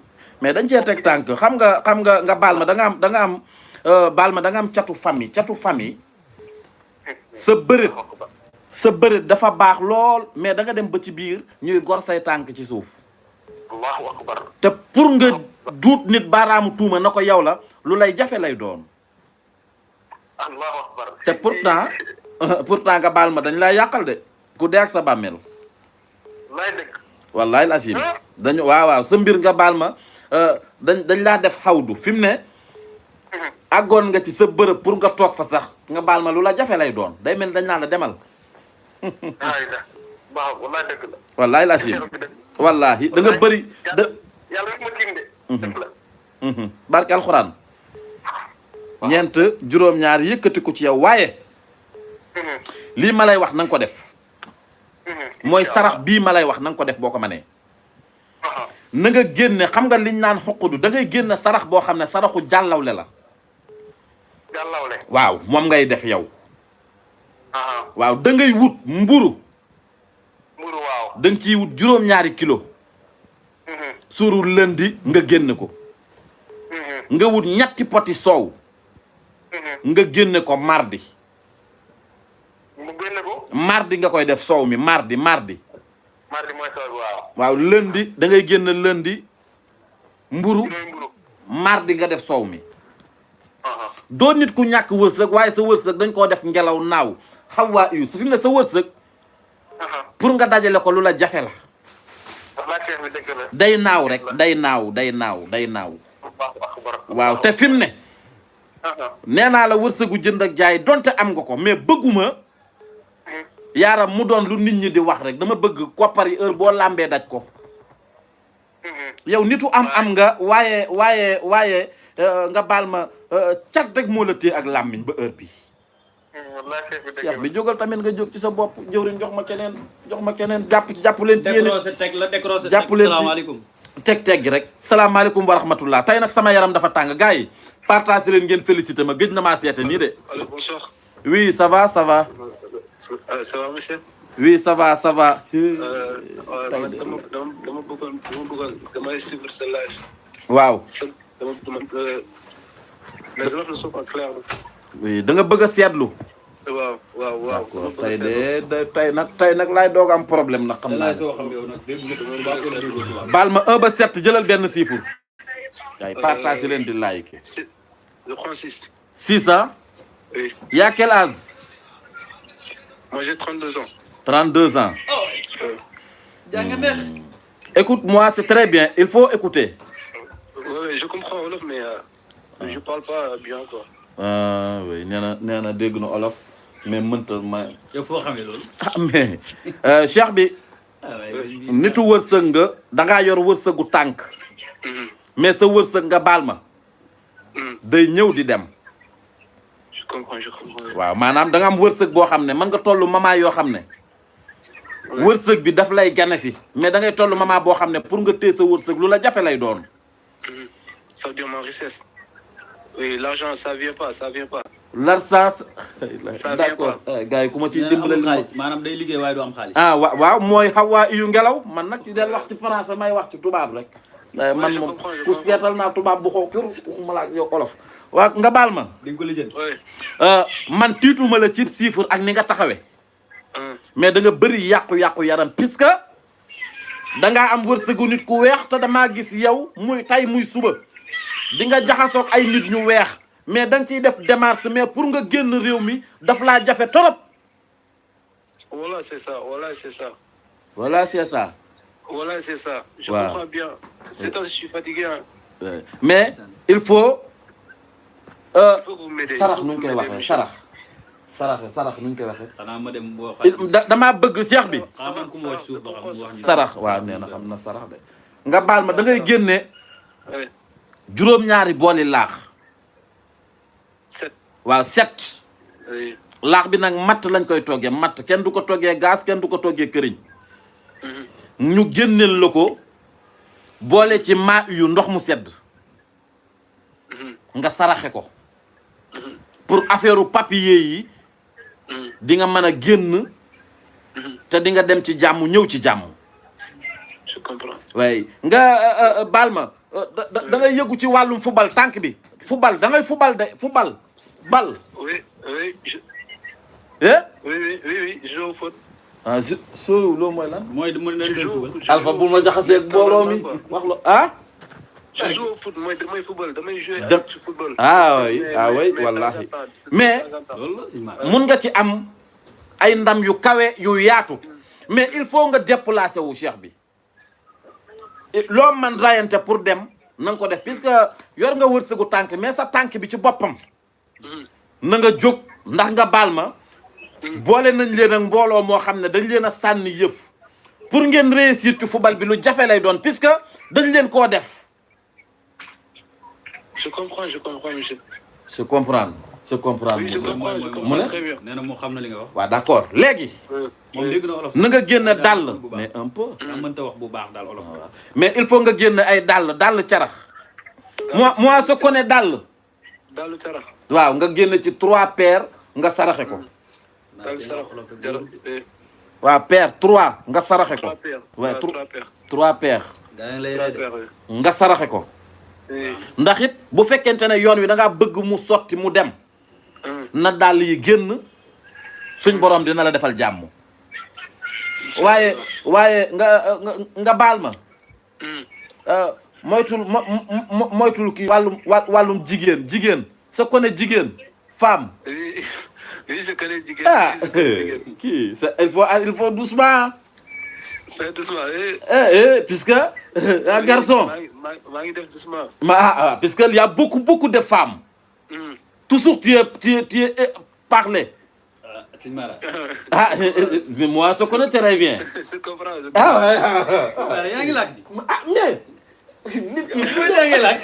mais dañ cee teg tànk xam nga baal ma da nga am baal ma da nga am catu famille sa bëreet dafa baax lool mais da nga dem ba ci biir ñuy gor say tànk ci suuf. allahu akbar. te pour nga duut nit baaraamu tuuma na ko yow la lu lay jafe lay doon. allahu akbar. te pourtant nga baal ma dañ lay yàqal de ku dee ak sa bàmmeel. lay dëgg. wallahi asim dañu waaw sa mbir nga baal ma dañ laa def xawdu fi mu ne. àggoon nga ci sa bërëb pour nga toog fa sax nga baal ma lu la jafe lay doon day mel dañ naan la demal. waaw wallahi dëgg la. wallahi asim wallahi da nga bëri yàlla rek ma tiim de. dëgg la. barke alxuraan. ñeent juróom-ñaar yëkkati ko ci yow waaye. lii ma lay wax na nga ko def. mooy sarax bii ma lay wax na nga ko def boo ko mënee. na nga génne xam nga liñ naan xuqudu da ngay génne sarax boo xam ne saraxu jàllawle la. jàllawle. waaw moom ngay def yow. waaw da ngay wut mburu. mburu waaw. da nga ciy wut juróom-ñaari kilo. suru lëndi nga génne ko. nga wut ñetti poti soow. nga génne ko mardi. mu génne ko. mardi nga koy def soow mi mardi. mardi mooy soow bi waaw. waaw lëndi da ngay génne lëndi mburu mardi nga def soow mi. doo nit ku ñàkk wërsëg waaye sa wërsëg dañ koo def ngelaw naaw xawaa yu su fi mu ne sa wërsëg. pour nga dajale ko lu la jafe la. day naaw rek day naaw. waaw te fi mu ne. nee naa la wërsëgu jënd ak jaay donte am nga ko mais bëgguma yaaram mu doon lu nit ñi di wax rek dama bëgg koppar yi heure boo làmbee daj ko. yow nitu am nga waaye nga baal ma cat rek moo la téye ak làmmiñ ba heure bi. Cheikh bi jógal tamit nga jóg ci sa bopp jëwriñ jox ma keneen jàpp leen ci yéen jàpp leen ci teg gi rek. salaamaaleykum wa rahmatullah tey nag sama yaram dafa tàng gars yi partagé leen ngeen félicité ma gëj na maa seete nii de. bonsoir. oui ça va. ça va monsieur. oui ça va ça va. man dama bëggoon damay suivre sa live. waaw. les élèves ne sont pas clairs. oui da nga bëgg a seetlu. waaw. tey nag laay doog am problème nag. xam naa soo xam yow nag dégg nga baal ma 1 ba 7 jëlal benn chiffre. waaye partage leen di like. Je prends 6. 6 hein? Oui. Il y a quel âge? Moi j'ai 32 ans. 32 ans. jàng Écoute-moi, c'est très bien. Il faut écouter. Oui, je comprends Wolof, mais je parle pas bien quoi. Oui, nee na dégg na olof mais mënta ma. yow foo xamee loolu. ah mais Cheikh bi. nitu wërsëg nga da ngaa yor wërsëgu tànk. mais sa wërsëg nga baal ma. day ñëw di dem. Je comprends. waaw maanaam da nga am wërsëg boo xam ne mën nga tollu mama yoo xam ne. wërsëg bi daf lay gane si mais da ngay tollu mama boo xam ne pour nga téye sa wërsëg lu la jafe lay doon. Ça veut dire ma richesse. Oui, l'argent ça vient pas. L'argent. Ça d'accord gars yi ku ma ciy dimbale xaalis maanaam day liggéey waaye du am xaalis. ah waaw mooy xawaa iyu ngelaw man nag ci del wax ci français may wax ci tubaab rek. man moom ku seetal naa tubaab bu xaw kër waxuma la ak yow olof. waaw nga baal ma. di nga ko lijjanti. man tiituma la ci chiffre ak ni nga taxawee. mais da nga bëri yàqu-yàqu yaram puisque da ngaa am wërsëgu nit ku weex te damaa gis yow muy tay muy suba di nga jaxasoog ay nit ñu weex mais da nga ciy def démarche mais pour nga génn réew mi daf laa jafe torop. Voilà, c'est ça. Je comprends bien. C'est temps je suis fatigué. Hein. Mais il faut. Il faut que vous m'aidez. sarax nu ñu koy waxee sarax nu ñu koy waxee. xanaa ma dem boo damaa bëgg Cheikh bi. xanaa ku ma wax suuf ba xam mu wax ñu. sarax waaw nee na xam na sarax de. nga baal ma da ngay génne. Oui. juróom-ñaari booli laax. 7. waaw 7. Oui. laax bi nag matt lañ koy toggee matt kenn du ko toggee gaz kenn du ko toggee këriñ. ñu génneel la ko boole ci maa yu ndox mu sedd. nga saraxe ko. pour affaire papier yi. di nga mën a génn. te di nga dem ci jàmm ñëw ci jàmm. Je comprends. waaye nga baal ma da ngay yëgu ci wàllum football tànk bi. football da ngay football de football bal. Oui. eh. Oui, je joue au foot. ah loolu mooy lan. mooy Je joue au foot. Alpha bul ma jaxasee ak booloo mi wax la ah. Je joue au foot, moi, damay football, damay jouer De- avec football. ah oui Mais wallahi de temps en temps, mais de temps en temps. loolu la si ma. mun nga ci am ay ndam yu kawe yu yaatu mais il faut nga déplacer wu Cheikh bi loo man rayante pour dem na nga ko def puisque yor nga wërsëgu tànk mais sa tànk bi ci boppam na nga jóg ndax nga baal ma boole nañ leen ak mbooloo moo xam ne dañ leen a sànni yëf pour ngeen réussir ci football bi lu jafe lay doon puisque dañ leen koo def. Je comprends, monsieur. je comprends. Oui, je comprends très bien. nee na moo xam na li nga wax. waaw d'accord léegi. moom dégg na olof. na nga génn dàll mais un peu. daa mënta wax bu baax daal olof. mais il faut nga génn ay dàll carax. moi je connais dàll. Dalu Tara. waaw nga génn ci 3 paires nga saraxe ko. Dalu Tara. waaw paire 3 nga saraxe ko. 3 paires. Ouais, 3 paires. 3 paires daa ngi lay 3 rey de. paires, oui. nga saraxe ko. ndax it bu fekkente ne yoon wi da ngaa bëgg mu sotti mu dem. na dàll yi génn suñ borom dina la defal jàmm. waaye nga baal ma. moytul kii wàllum jigéen sa ko ne jigéen femme. Oui, je connais jigéen. ah kii il faut doucement. C'est doucement. Puisque un garçon. maa ngi def doucement. Puisque il y a beaucoup de femmes. Toujours tu es parlé. Mais moi je connais très bien. Je comprends. yaa ngi laaj. Mais nit ki bu yaa ngi laaj.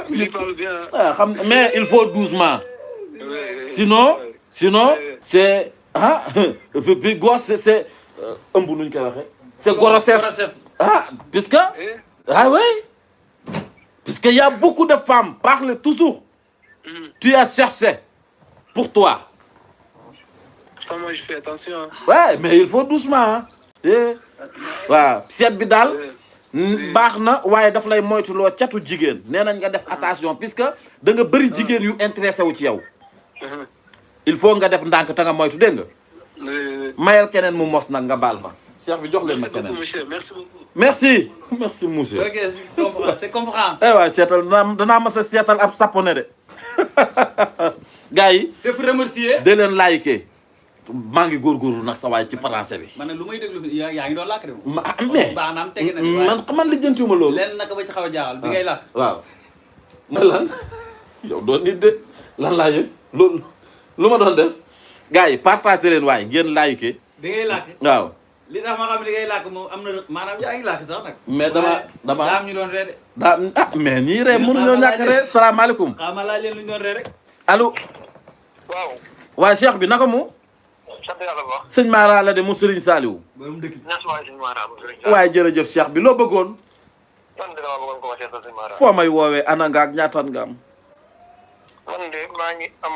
Il parle bien. mais il faut doucement. Sinon c'est puis gosse c'est ëmb nuñ koy waxee. C'est grossesse. Puisque oui. Puisque il y a beaucoup de femmes parlent toujours. Tu as cherché pour toi. Moi, je fais attention. Ouais, mais il faut doucement ah. waaw seet bi daal baax na waaye daf lay moytuloo catu jigéen nee nañ nga def attention puisque da nga bëri jigéen yu intéressé wu ci yow. il faut nga def ndànk te nga moytu dégg nga. mayal keneen mu mos nag nga baal ma. Cheikh bi jox leen ma keneen. Merci beaucoup. merci monsieur. ok c'est comprendre. waay seetal danaa mas a seetal ab sapone de gars yi. c'est pour remercier. de leen liker. maa ngi góorgóorlu nag sa waay ci français bi. man nag lu may déglu yaa ngi doon làkk de moom. mais baanaam tege na man lijjantiwuma loolu. lenn naka ba ci xaw a jaaxal bi ngay làkk. waaw. ma lan yow doon nit de lan laa yëg loolu lu ma doon def. gars yi partagé leen waay ngeen like. bi ngay làkk. waaw. li tax ma xam ne li ngay làkk moom am na maanaam yaa ngi làkk sax nag. mais dama daa am ñu doon ree de. mais ñii ree mënuñoo ñàkk ree salaamaaleykum. xaaral ma laaj leen lu ñu doon ree rek. allo. waaw. waaye Cheikh bi naka mu. sant yàlla bu baax. sëñ Mara la de mu Serigne Saliou. borom dëkk bi. merci waay sëñ Mara. waaye jërëjëf Cheikh bi loo bëggoon. man de dama bëggoon ko waxee sa sëñ Mara. foo may woowee ana nga ak ñaataan nga am. man de maa ngi am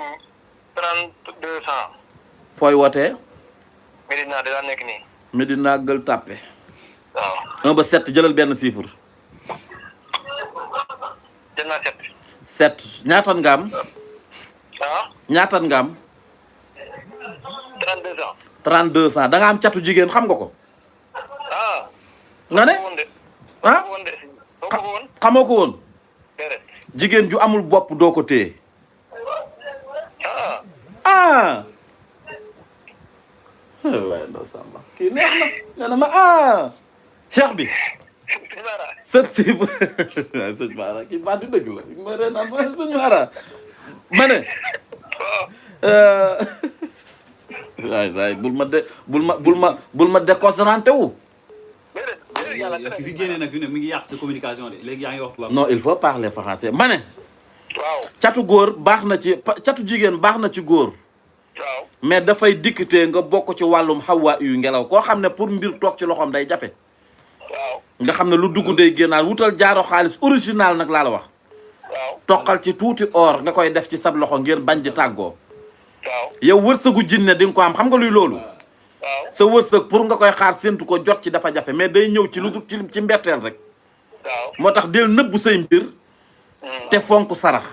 32 ans. fooy wootee. Medina de daa nekk nii. Medina Gueule Tapée. waaw. 1 ba 7 jëlal benn chiffre. jël naa 7 7. ñaataan nga am. ah. ñaataan nga am. 32 ans. 32 ans da nga am catu jigéen xam nga ko. ah. nga ne ah doo ko woon. xamoo ko woon. déedéet. jigéen ju amul bopp doo ko téye. ah. ah. waaye ndaw Samba kii neex na nee na ma ah. Cheikh bi. sëñ Mara. sët si waaw sëñ Mara kii baat di dëgg la ma ree naan ma sëñ Mara ma ne. waay saay bul ma déconcentré wu. ki fi génnee nag fi ne mi ngi yàq sa communication de léegi yaa ngi wax tubaab. non il faut parler français ma ne. waaw. catu góor baax na ci catu jigéen baax na ci góor. waaw. mais dafay dikkatee nga bokk ci wàllum xawaa yu ngelaw koo xam ne pour mbir toog ci loxoom day jafe. waaw. nga xam ne lu dugg day génnaal wutal jaaro xaalis original nag laa la wax. waaw. toqal ci tuuti or nga koy def ci sab loxo ngeen bañ di tàggoo. waaw. yow wërsëgu jinne di nga ko am xam nga luy loolu. waaw. sa wërsëg pour nga koy xaar séntu ko jot ci dafa jafe mais day ñëw ci lu dul ci mbetteel rek. waaw. moo tax del nëbbu say mbir. te fonk sarax.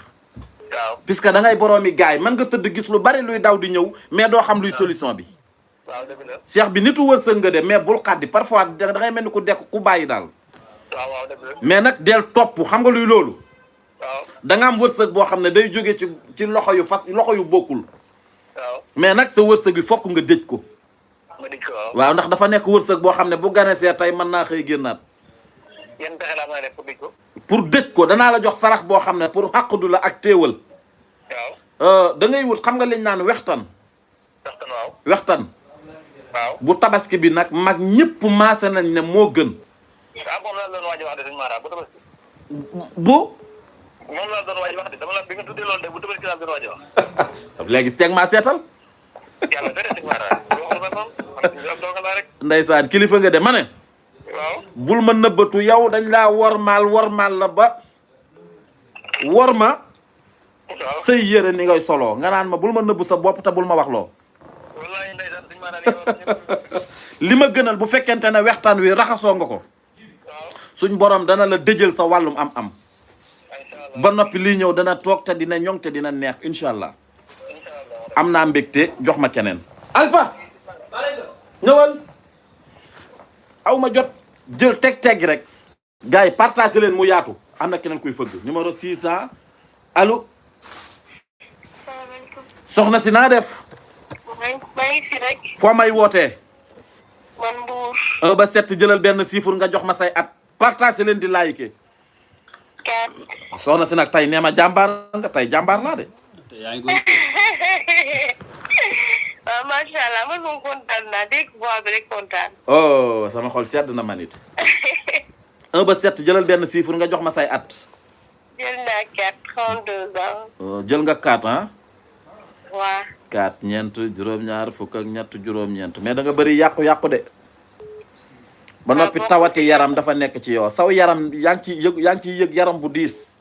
waaw. puisque da ngay boroomi gaay mën nga tëdd gis lu bari luy daw di ñëw mais doo xam luy solution bi. waaw dëgg la. Cheikh bi nitu wërsëg nga de mais bul xaddi parfois da ngay mel ni ku dekk ku bàyyi daal. waaw waaw dëgg la. mais nag del topp xam nga luy loolu. waaw. da nga am wërsëg boo xam ne day jóge ci loxo yu bokkul. waaw. mais nag sa wërsëg bi fokk nga dëj ko. ma dégg ko waaw. waaw ndax dafa nekk wërsëg boo xam ne bu ganesee tey mën naa xëy génnaat. yan pexe laa mën a def pour dégg ko. pour dëj ko danaa la jox sarax boo xam ne pour xàqdu la ak téewal. waaw. da ngay wut xam nga liñ naan wextan. waxtaan waaw. wextan. waaw. bu tabaski bi nag mag ñëpp maase nañ ne moo gën. ah moom laa doon waaj a wax de sëñ Mara bu tabaski. bu. moom laa doon waaj a wax de dama la bi nga tuddee loolu de bu tabaski laa doon waaj a wax. léegi teg maa seetal. yàlla dara sëñ Mara waxul ma noonu man am dogal laa rek. Ndeysaan kilifa nga de ma ne. waaw. bul ma nëbbatu yow dañ laa wormaal la ba wor ma. waaw. sëy yére ni ngay soloo nga naan ma bul ma nëbbu sa bopp te bul ma wax loo. wallaahi ndeysaan sëñ Mara li nga wax ñëpp. li ma gënal bu fekkente ne waxtaan wi raxasoo nga ko. waaw. suñ borom dana la dëjël sa wàllum am-am. incha allah ba noppi lii ñëw dana toog te dina ñoŋ te dina neex incha allah. incha allah. am naa mbégte jox ma keneen. Alpha. ñëwal. aw ma jot jël teg rek. gars yi partagé leen mu yaatu. am na keneen kuy fëgg numéro 600 allo. salaamaaleykum. soxna si naa def. maa ngi fi rek. foo may wootee. man Mbour. 1 ba 7 jëlal benn chiffre nga jox ma say at. partagé leen di like. 4. soxna si nag tey nee ma jàmbaar nga tey jàmbaar laa de. te yaa ngi koy. waaw macha allah man moom kontaan naa dégg voix bi rek kontaan. oh sama xol sedd na ma nit. 1 ba 7 jëlal benn chiffre nga jox ma say at. jël naa 4 32 ans. jël nga 4 ah. waa. 4 ñeent juróom-ñaar fukk ak ñett juróom-ñeent mais da nga bëri yàqu-yàqu de. ba noppi tawati yaram dafa nekk ci yow saw yaram yaa ngi ciy yëg yaram bu diis.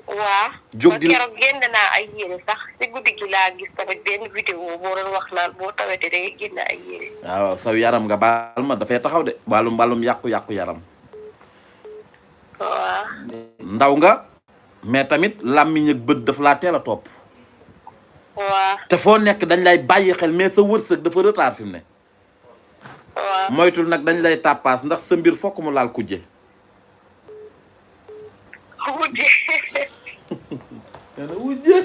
waa jóg di keroog génn naa ay yére sax si guddi gi laa gis tamit benn vidéo boo doon wax naan boo tawetee da ngay génn ay yére. waaw saw yaram nga baal ma dafay taxaw de wàllum yàqu-yàqu yaram. waaw. ndaw nga mais tamit làmmiñ ak bët daf laa teel a topp. waaw. te foo nekk dañ lay bàyyi xel mais sa wërsëg dafa retard fi mu ne. waaw. moytul nag dañ lay tàppaas ndax sa mbir fokk mu laal kujje. wujje. wujje.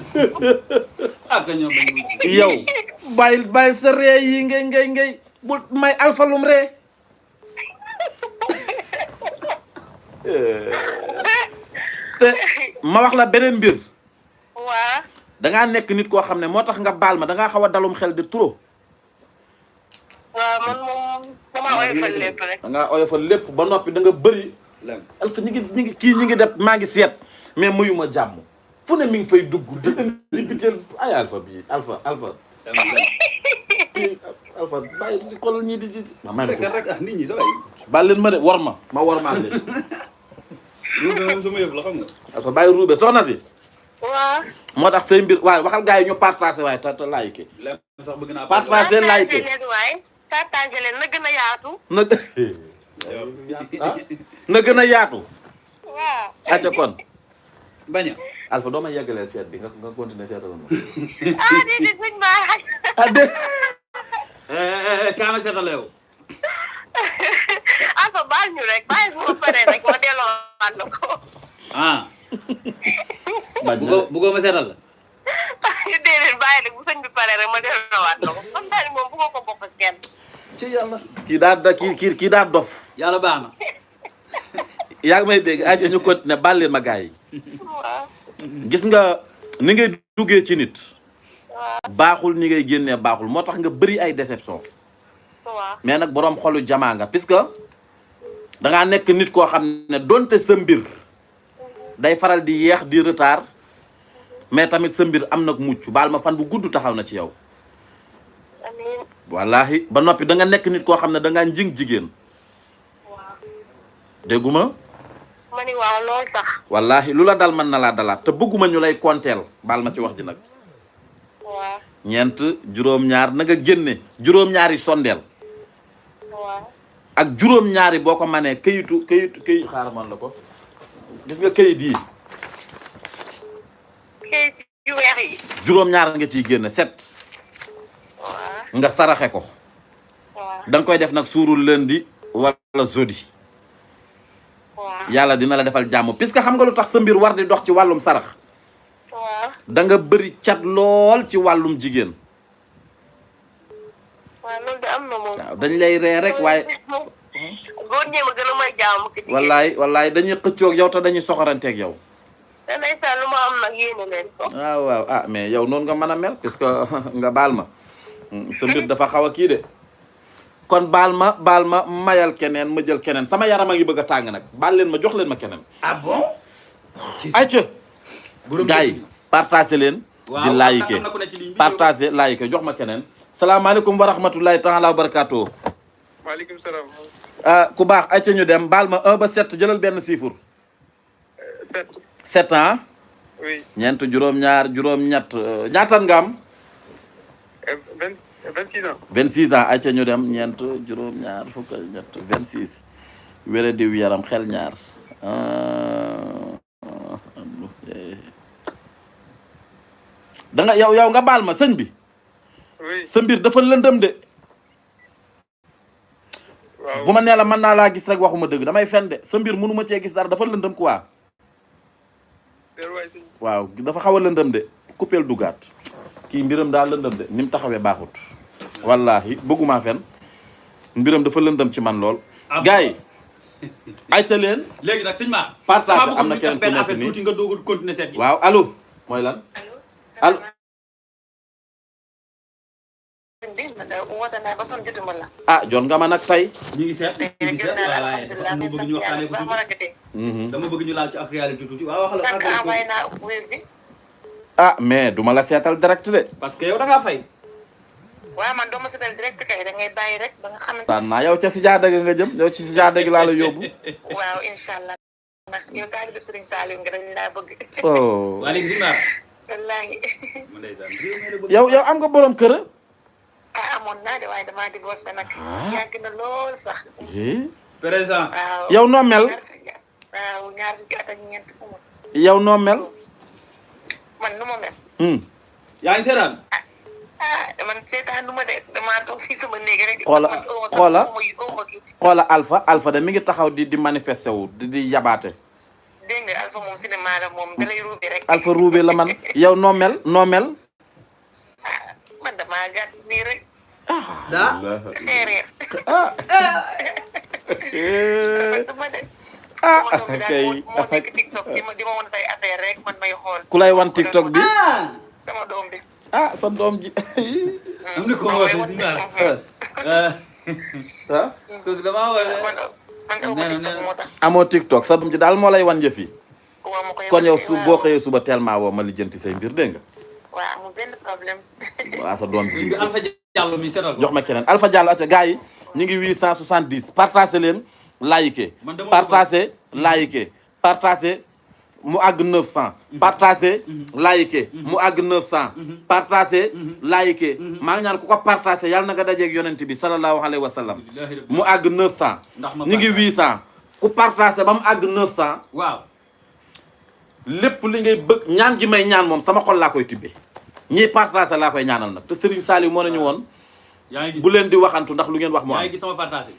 ah ka ñoom bañ wujje. yow bàyyil sa ree yi ngay bul may alfalum ree. te ma wax la beneen mbir. waa. dangaa nekk nit koo xam ne moo tax nga baal ma dangaa xaw a dalum xel de trop. waaw man moom dama oyofal lépp rek. dangaa oyofal lépp ba noppi da nga bëri. alfa ñi ngi def maa ngi seet mais mayuma jàmm fu ne mi ngi fay dugg di li biteel ay alpha bi alpha bàyyi di xoolal ñii di ma may ma rek ah nit ñi sa waay baal leen ma de war ma wormaal leen ruube moom sama yëf la xam nga alpha bàyyi ruube soxna si waa. moo tax say mbir waaye waxal gars yi ñu partagé waaye te like lépp sax bëgg naa partagé like leen waay partagé leen na gën a yaatu. na gën a yaatu. waaw. acca kon baña alpha doo ma yeggaleel seet bi nga continuer seetal ma ah déedéet sëñ Ba. ah dé kaama seetal yow Alpha baal ñu rek bàyyi su ma paree rek ma delloowaat la ko. ah bëggoo ma seetal la déedéet bàyyi rek bu sëñ bi paree rek ma delloowaat la ko xam naa ni moom bëggoo ko bokk ak kenn. ci yàlla kii daa dof yàlla baax na yaa ngi may dégg acca ñu continuer baal leen ma gars yi waaw. gis nga ni ngay duggee ci nit baaxul ni ngay génnee baaxul moo tax nga bëri ay déception waaw. mais nag boroom xolu jamaa nga puisque dangaa nekk nit koo xam ne donte sa mbir day faral di yeex di retard mais tamit sa mbir am nag mucc baal ma fan bu gudd taxaw na ci yow amiin. wallahi ba noppi da nga nekk nit koo xam ne dangaa njing jigéen waaw. dégguma ma ni waaw lool sax. wallahi lu la dal mën na laa dalaat te bëgguma ñu lay konteel baal ma ci wax ji nag waaw. ñeent juróom-ñaar na nga génne juróom-ñaari sondeel waaw. ak juróom-ñaari boo ko manee këyit xaaral man la ko gis nga këyit yi kayit yu weex yi. juróom-ñaar nga ciy génne 7 waaw. nga saraxe ko waaw. da nga koy def nag suurul lundi wala jeudi waaw. yàlla dina la defal jàmm puisque xam nga lu tax sa mbir war di dox ci wàllum sarax waaw. da nga bëri cat lool ci wàllum jigéen waaw loolu de am na moom. waaw dañ lay ree rek waaye góor ñee ma gën a may jaamu ki jigéen. wallaay dañuy xëccoog yow te dañuy soxoranteeg yow te ndeysaan lu ma am nag yéene leen ko. waaw ah mais yow noonu nga mën a mel puisque nga baal ma sa mbir dafa xaw a kii de kon baal ma mayal keneen ma jël keneen sama yaram a ngi bëgg a tàng nag baal leen ma jox leen ma keneen ah bon ayca gars yi partagé leen di like partagé like jox ma keneen salaamaaleykum wa rahmatullahi taala wa barakatuh maaleykum salaam. ku baax ayca ñu dem baal ma 1 ba 7 jëlal benn chiffre 7 ans oui. ñeent juróom-ñaar juróom-ñett ñaatan nga am 26 ans. 26 ans ayca ñu dem ñeent juróom-ñaar fukk ak ñett 26 wére diw yaram xel ñaar da nga yow nga baal ma sëñ bi oui. sa mbir dafa lëndëm de waaw. bu ma nee la mën naa laa gis rek waxuma dëgg damay fen de sa mbir mënu ma cee gis dara dafa lëndëm quoi waaw dafa xaw a lëndëm de coupeel dugaat kii mbiram daa lëndëm de ni mu taxawee baaxut wallahi bëgguma fen mbiram dafa lëndëm ci man lool gars yi ayta leen léegi nag sëñ Ma partage am na keneen ku benn nekk affaire nii tuuti nga doog a continuer seet gi waaw allo mooy lan allo woote naa ba son jotuma la. ah jon nga ma nag tey ñu ngi seet waaye dafa am lu bëgg ñu waxtaanee ko tuuti tuuti. dama bëgg ñu laal ci actualité tuuti waaw wax sànq la envoyé naa wér bi. ah mais duma la seetal direct de parce que yow da ngaa fay waaw man doo ma seetal direct kay da ngay bàyyi rek ba nga xamante. taan naa yow ca si jaadëgg nga jëm yow ci si jaadëgg laa la yóbbu waaw incha allah. nag yow taalibe Sëriñ Saliou nga dañ laa bëgg. oh waa léegi Zimbar. wallaahi. mu ndeysaan. yow am nga borom kër. amoon naa de waaye damaa divorcé nag. yàgg na lool sax. présent. waaw yow noo mel. waaw ñaar fukki at ak ñeent fu mu. yow noo mel. man nu ma mel. yaa ngi seetaan. man seetaan nu ma de damaa toog fii sama néeg rek. xoola Alpha de mi ngi taxaw di manifesté wu di yabaate. dégg nga Alpha moom cinéma la moom dalay ruube rek. Alpha ruube la man yow noo mel. man damaa gàtt nii rek. daa. xeereer. kay moo nekk TikTok di ma woon say affaire rek man may xool. ku lay wan TikTok bi. sama doom bi. sa doom ji. am na ko wootee Zimbar. kooku damaa wootee. man TikTok moo tax. amoo TikTok sa doom ji daal moo lay wan jëf yi. waaw ma koy kon yow boo xëyee suba tellement woo ma lijjanti say mbir dégg nga. waaw amul benn problème. waaw sa doom ji. Alpha Diallo mi seetal ko. jox ma keneen Alpha Diallo acca gars yi ñu ngi 870 partagé leen liké partagé liké partagé mu àgg 900 partagé liké mu àgg 900 partagé liké maa ngi ñaan ku ko partagé yàlla na nga dajeeg yonent bi sallallahu alayhi wa sallam mu àgg 900 ñu ngi 800 ku partagé ba mu àgg 900 waaw lépp li ngay bëgg ñaan gi may ñaan moom sama xol laa koy tibbee ñiy partagé laa koy ñaanal nag te Serigne Saliou moo nañu woon yaa ngi gis bu leen di waxantu ndax lu ngeen wax moo am. yaa ngi gis sama partagé.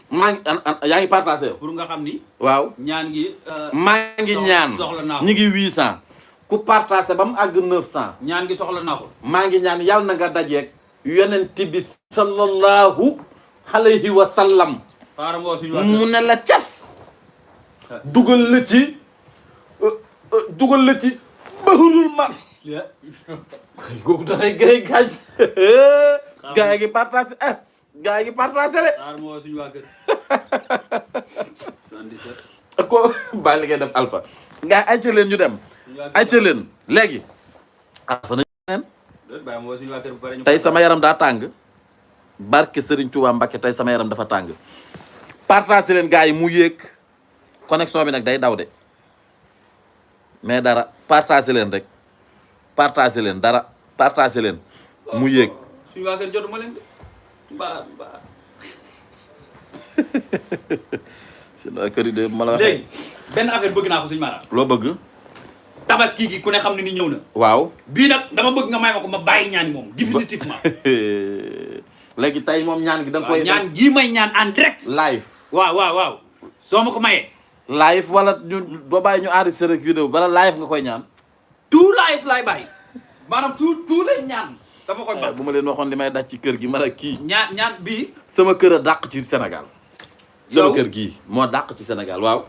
yaa ngi partagé yow. pour nga xam ni. waaw ñaan gi. maa ngi ñaan soxla naa ko ñu ngi 800. ku partagé ba mu àgg 900. ñaan gi soxla naa ko. maa ngi ñaan yàlla na nga dajeeg yonent bi sallallahu alayhi wa sallam. mu ne la cas. dugal la ci baxurul ma. googu dafay gay gaaj. gaa yi partagé gaa yi partagé de. ko bàyyi li ngay def Alpha. gaa ay ca leen ñu dem. ay ca leen léegi. Alpha nañu leen. tey sama yaram daa tàng. barke Serigne Touba Mbacké tey sama yaram dafa tàng. partagé leen gaa yi mu yéeg. connexion bi nag day daw de. mais dara partagé leen rek. partagé leen dara partagé leen mu yéeg. suñu waa kër jotuma leen de mbaa suñu kër yi de ma la waxee. léegi benn affaire bëgg naa ko suñu maanaam. loo bëgg. tabaski gi ku ne xam ne ni ñëw na. waaw. bii nag dama bëgg nga may ma ko ma bàyyi ñaan moom définitivement. léegi tey moom ñaan gi da nga koy. ñaan gii may ñaan en direct. live. waaw soo ma ko mayee. live wala ñu doo bàyyi ñu enregistré rek vidéo bala live nga koy ñaan. tout live laay bàyyi maanaam tout lay ñaan. dama koy baax bu ma leen waxoon li may daj ci kër gi man ak kii. ñaan bii. sama kër a dàq ci Sénégal. sama kër gii moo dàq ci Sénégal waaw.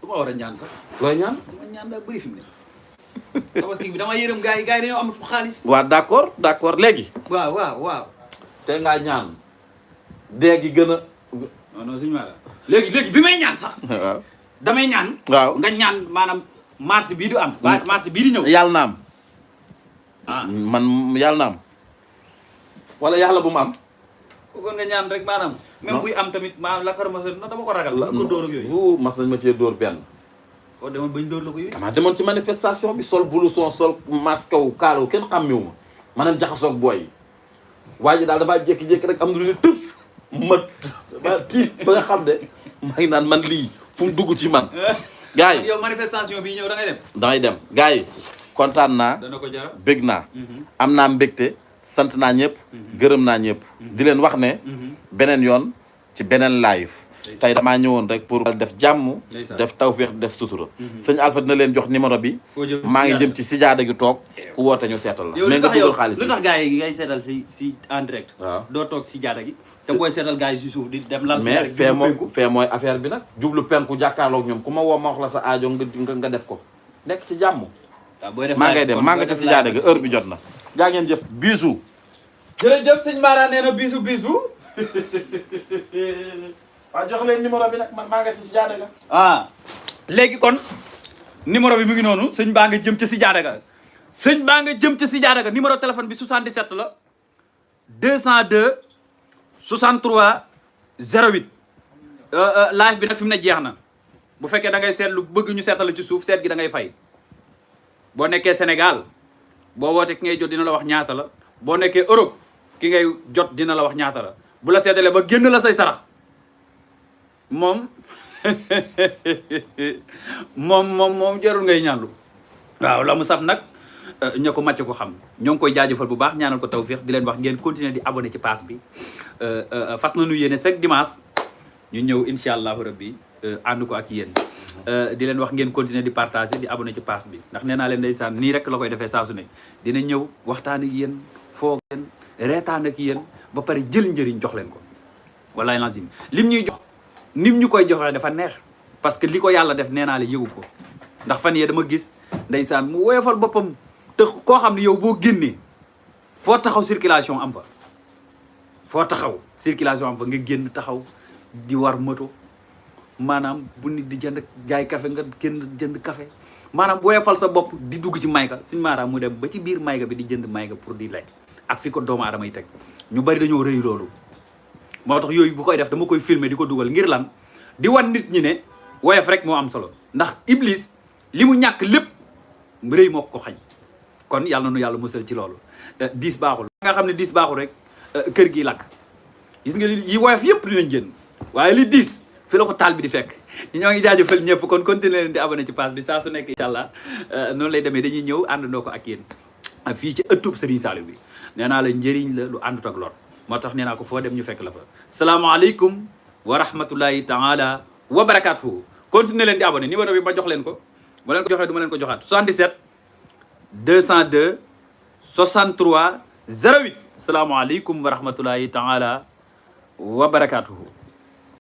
du ma war a ñaan sax. looy ñaan. dama ñaan daa bëri fi mu ne. tabaski bi dama yërëm gars yi dañoo am xaalis. waaw d'accord léegi. waaw. te ngaa ñaan. dee gi gën a. non suñu ma la léegi bi may ñaan sax. waaw. damay ñaan. waaw nga ñaan maanaam mars bii du am. mars bii di ñëw. yàlla na am. ah man yàlla na am. wala yàlla bu mu am. bëggoon nga ñaan rek maanaam. même buy am tamit maanaam la ma na dama ko ragal. ko dóor ak yooyu. mas nañ ma cee dóor benn. o demoon bañ dóor la ko yooyu. damaa demoon ci manifestation bi sol blouson sol masque wu kaalaw kenn xàmmewu ma. ma dem jaxasoog booy yi. waa ji daal damaa jékki-jékki rek am na lu ne tëf. ma tiit ba nga xam ne. maa ngi naan man lii fu mu dugg ci man. gars yi yow manifestation bi ñëw da ngay dem. damay dem gars yi kontaan naa. dana ko jar bég naa. am naa mbégte sant naa ñëpp. gërëm naa ñëpp. di leen wax ne. beneen yoon ci beneen live. tey damaa ñëwoon rek pour def jàmm. def tawféex def sutura. sëñ Alpha dina leen jox numéro bi. maa ngi jëm ci sijaada gi toog. ku woote ñu seetal la. mais nga dugal xaalis lu tax gars yi ngay seetal si en direct. waaw doo toog si jaada gi. te booy seetal gars yi si suuf di dem lan. mais fee mooy affaire bi nag. jublu penku jàkkaarloog ñoom ku ma woo ma wax la sa aajo nga def ko. nekk ci jàmm. waaw booy def maa ngay dem maa nga ca sijaada gi heure bi jot na. jaa ngeen jëf bisou. jërëjëf sëñ Mara nee na bisou. waaw jox leen numéro bi nag man maa nga ci sijaada ga. léegi kon numéro bi mu ngi noonu sëñ baa nga jëm ci sijaada ga. sëñ baa nga jëm ci sijaada ga numéro téléphone bi 77 la 202 63 08 live bi nag fi mu ne jeex na bu fekkee da ngay seetlu bëgg ñu seetal ci suuf seet gi da ngay fay boo nekkee Sénégal boo wootee ki ngay jot dina la wax ñaata la boo nekkee Europe ki ngay jot dina la wax ñaata la bu la seetalee ba génn la say sarax moom moom jarul ngay ñaanlu waaw la mu saf nag ña ko màcc ko xam ñoo ngi koy jaajëfal bu baax ñaanal ko tawfiix di leen wax ngeen continuer di abonné ci page bi fas nañu yéene chaque dimanche ñu ñëw incha allahu rabbi ànd ko ak yéen di leen wax ngeen continuer di partager di abonné ci page bi ndax nee naa leen ndeysaan nii rek la koy defee saa su ne dina ñëw waxtaan ak yéen foog leen reetaan ak yéen ba pare jël njëriñ jox leen ko wallahi lazim lim ñuy jox nim ñu koy joxee dafa neex parce que li ko yàlla def nee naa la yëgu ko ndax fan yee dama gis ndeysaan mu woyofal boppam te koo xam ne yow boo génnee foo taxaw circulation am fa foo taxaw circulation am fa nga génn taxaw di war moto maanaam bu nit di jënd jaay café nga génn jënd café maanaam woyofal sa bopp di dugg ci mayga suñ maaraam mu dem ba ci biir mayga bi di jënd mayga pour di lekk ak fi ko doomu aadama yi teg ñu bari dañoo rëy loolu moo tax yooyu bu koy def dama koy filmer di ko dugal ngir lan di wan nit ñi ne woyof rek moo am solo ndax iblis li mu ñàkk lépp rëy moo ko xañ kon yàlla nu yàlla musal ci loolu diis baaxul nga xam ne diis baaxul rek kër gi lakk gis nga yi woyof yëpp dinañ génn waaye li diis fi la ko taal bi di fekk ñoo ngi jaajëfal ñëpp kon continuer leen di abonné ci page bi saa su nekk incha allah noonu lay demee dañuy ñëw àndandoo ko ak yéen fii ci ëttub Serigne Saliou bi nee naa la njëriñ la lu àndut ak lor moo tax nee naa ko foo dem ñu fekk la fa salaamaaleykum wa rahmatullahi taala wa barakatuhu continuer leen di abonné numéro bi ma jox leen ko ma leen ko joxee du ma leen ko joxaat 77 202 63 08 salaamaaleykum wa rahmatullahi taala wa barakatuhu